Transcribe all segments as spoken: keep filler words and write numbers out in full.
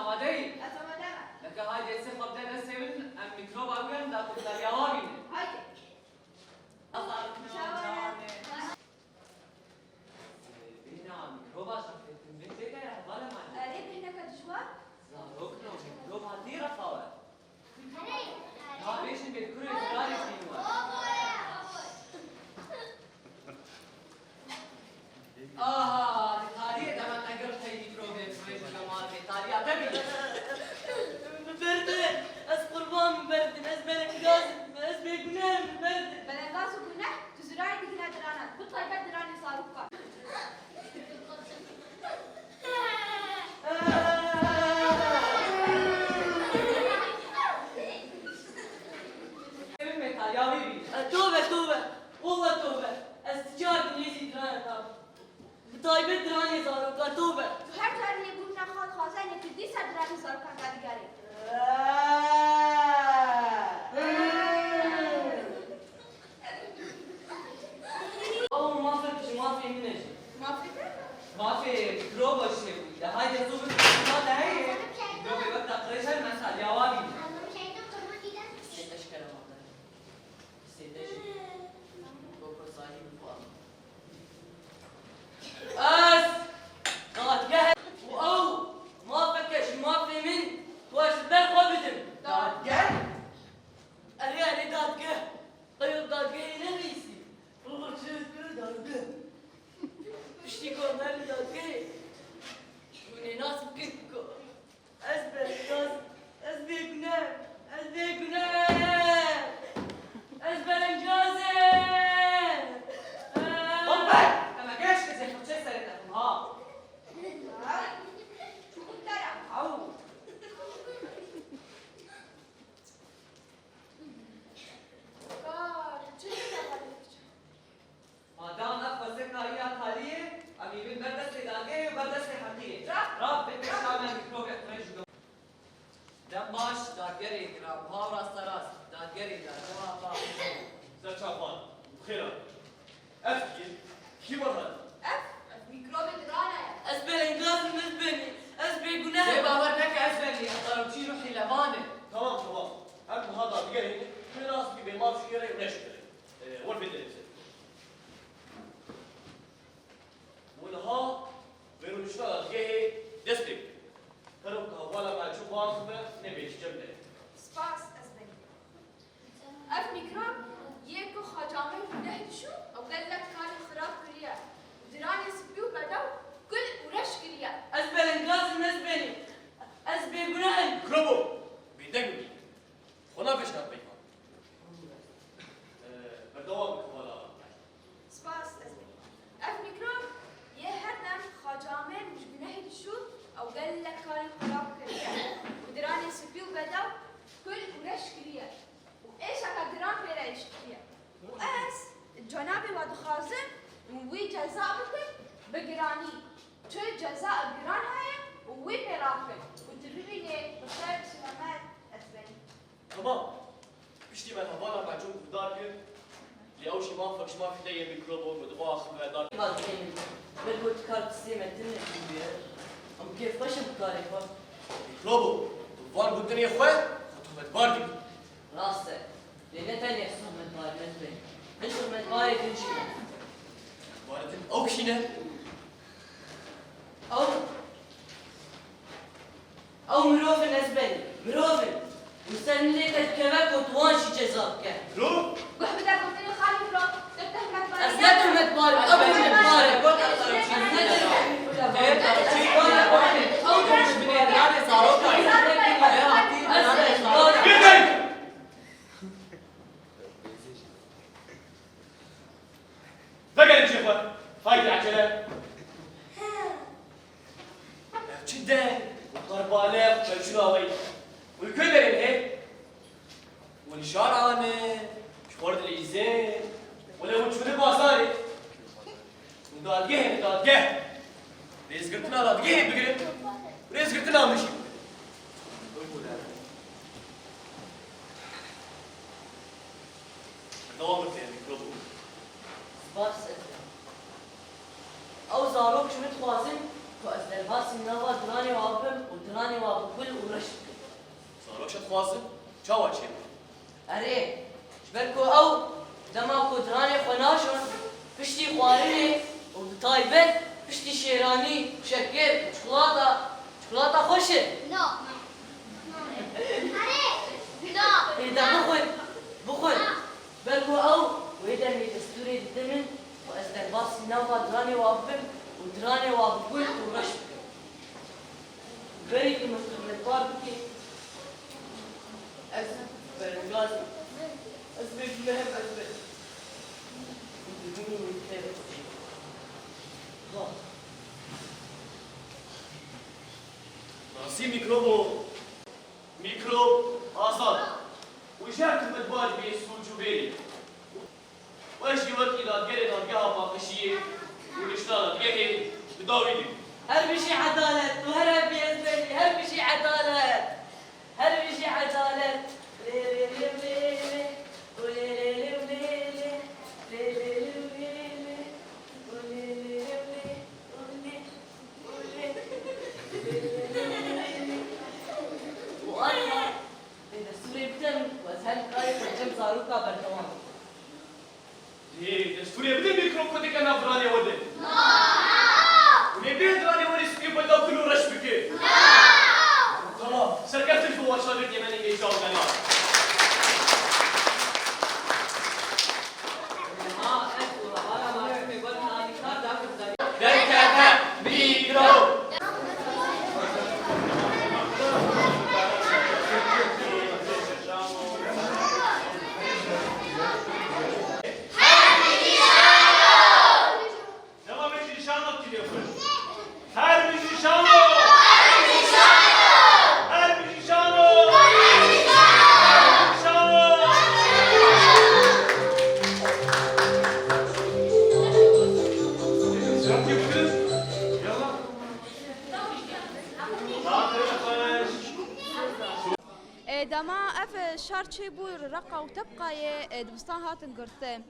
Amade yî? Ez amade me. Leke haydê sê xwe bide destê min, em mîkroba wî em da ku deryawa bînin. Haydê. Çawa ne? Bîna mîkroba şafetin min tê de hevala mane. Erê bêhneka dijwar. Zarok no mîkrob hatî refawe. Nabêjin bêdkurê zarê bînwa. Aha, di tariyê de me tegir tey mîkrobê rêj û kemal bê tariya te bî. Berdin, ez qurban bim berdin, ez belengaz im, ez bêguneh im berdin. Belengaz û guneh, tu zirayê digine diranan, bi taybet diranê zarokan. Tobe, tobe. Walla tobe. Ez ti carî nêzî diranê nabim. Bi taybet diranê zaroka tobe. Tu her carî yê bûna xal xazenê tu dîsa diranê zarokan vedigerê. Ew mafek ji mafê min e jî. Mafê te? Mafê mîkroba jî bû. De hayde zû bin mîkroba te heye. Mîkrobê wek te qirêj her mesela yawa bî. Sê te ji kerema te. Sê te jî. Mîkroba zahî bû. Ez dadgeh û ew mafeke ji mafê min tu ez ji ber xwe bidim. Dadgeh? Erê, erê, dadgeh. Eyo dadgehê nenivîsî. Baba, çi ez kir dadgeh? Piştî ku em herin dadgehê, hûn ê nas bikin ku ez belengaz im, ez bêguneh im, ez bêguneh im, ez belengaz im. Hop be! Ema geş kizê xirçê serê te xim ha. Çûbûn dera. Aw. Kar, çi dike xalê diçe? Madam ev xwezeka ya taliyê, em ê bin ber destê dadgehê û ber destê heqiyê. Rav, rav, bê pêşa me mîkrobê qirêj û Dem baş, dadgerê giran, buha û rasterast, dadgerê dadgeha Paxê. Ser çavan, bi xêr hatî. Ev kî ye? Kî we hat? Ev, ev mîkrobê dirana ye. Ez belengaz im, ez benî. Ez bêguneh im. Bê bawer neke ez benî, ez zarokçî ruhî levan im. Tamam, tamam. Em buha dadgerê ne, tu nas bikî bê maf şûyerê û neşûyerê. Ee, wer bê derê ser. Û niha wêrûniştina dadgehê dest pê bike. Kero ku hevala me çû biaxive, nebêjî cem de. Spas, ez benî. Ev mîkrob yê ku Xaca Amê guneh dişû ew gelek karên xirab kiriye û diranê spî û bedew kul û reş kiriye. Ez belengaz im, ez benî. Ez bêguneh im. Mîkrobo bêdeng bî. Xwe navêjin peyva. Ee, berdewam bike hevala. Spas, ez ê. Ev mîkrob yê her dem Xaca Amê ji gunehê dişû ew gelek karên xirab kiriye û diranê spî û bedew kul û reş kiriye û êşeka giran pê re êş kiriye. Û ez cenabê we dixwazim wî ceza bikin bi giranî. Tu ceza giran heye û wî pê rakin û tu bibînê bi xêr selamet ez benî. Tamam. Piştî me hevala me çûn guhdar kir. Lê ew jî mafek ji mafê te yê mîkrobo ku dibe axive dar. Ber ku tu kar pisê me tune bûye. Em kêfxweş in bi karê xwe. Mîkrobo, tu van gotinê xwe xwe tohmetbar dikî. Rast e. Lê ne tenê tohmetbarê me tune. Hin tohmetbarê din jî ne. Tohmetbarê din ew kî ne? Ew, ew mirov in, ez benî. Mirov in. Û ser min lê te dikeve ku tu wan jî ceza bike. Mirov? Guh bide gotinê xalê mirov. Tu tohmetbar î. Ez ne tohmetbar im, ew tohmetbar e. Ez ne tohmetbar im. Ew tohmetbar e. Ez tohmetbar im. Bideng! Vegerin cihê xwe. Haydi acele. Ev çi deng? Qarbale, xwe çûna weyî. Hûn li ku derê ne? Hûn li şara ne? Ji xwe dilîzin? Wele hûn çûne bazarê? Hûn dadgehê ne, dadgeh. Rêzgirtina dadgehê bigirin. Rêzgirtina min jî. Dewam bike, mîkrob. Spas, ez ê. Ew zarok ji min dixwazin, Ku ez derbasî nava diranê wa bibim û diranê wa bi gul û reş bikim. Zarok çi dixwazin? Çawa çêbû? Erê, ji ber ku ew dema ku diranê xwe najon, piştî xwarinê û bi taybet piştî şêranî, şekir û çikolata, çikolata xweş e. No. Erê, no. Ê de bixwin, bixwin. Ber ku ew wê demê destûrê dide min ku ez derbasî nava diranê wa bibim û diranê wa bi gul û reş bikim. Berî tu min xizmetbar bikî, ez berengaz im. Ez bêgunehem, ez be. Û dibînî min tê. Ha. Nasî mîkrobo. Mîkrob azad û ji her tişt bar bê sûc û bêrî. Weş jî wekî dadgerê dadgeha paqijiyê û rişta dadgehê bi dawî dibî. Her bijî edalet û her hebî ezberî, her bijî edalet. Her bijî edalet. Lê lê lê lê lê. Û lê lê lê lê lê. Lê lê lê lê lê. Û lê lê lê lê. Û lê. Û lê. Û lê. Û aniha dê destûrê bide min ku ez her karê xwe cem zaroka berdewam bikim. Lê destûrê bide mîkrofon dike nav diranê we de. Hûn ê bê diranê we de stûdyo peyda kul û reş bike. Tamam. Serkeftin ji bo şagirdê me nê hêja û mela. Derkeve mîkro. Dema me jî nîşan da tîlê xwe. Her bijî şano! Her bijî şano! Her bijî şano! E, dema ev, e, şar çêbû, Reqa û Tebqayê, e, dibistan hatin girtin.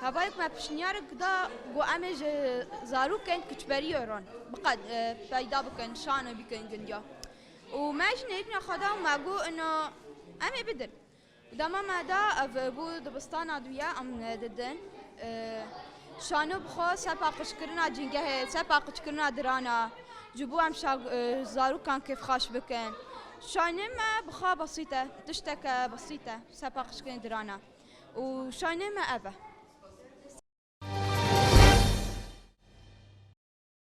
Hevayek me pişniyarek da, got, em ê ji zarokên koçberî ran biqe-, e, peyda bikin, şano bikin gundiya. Û me jî nêrîna xwe da û me got, ino, em ê bidin. Û dema me da, ev bû dibistana duye, em didin. E, şano bi xwe ser paqijkirina cîngehê, ser paqijkirina dirana, ji bo em şa-, e, zarokan kêfxweş bikin. Şanê me bi xwe besît e, tişteke besît e, ser paqijkirin dirana. Û şanê me ev e.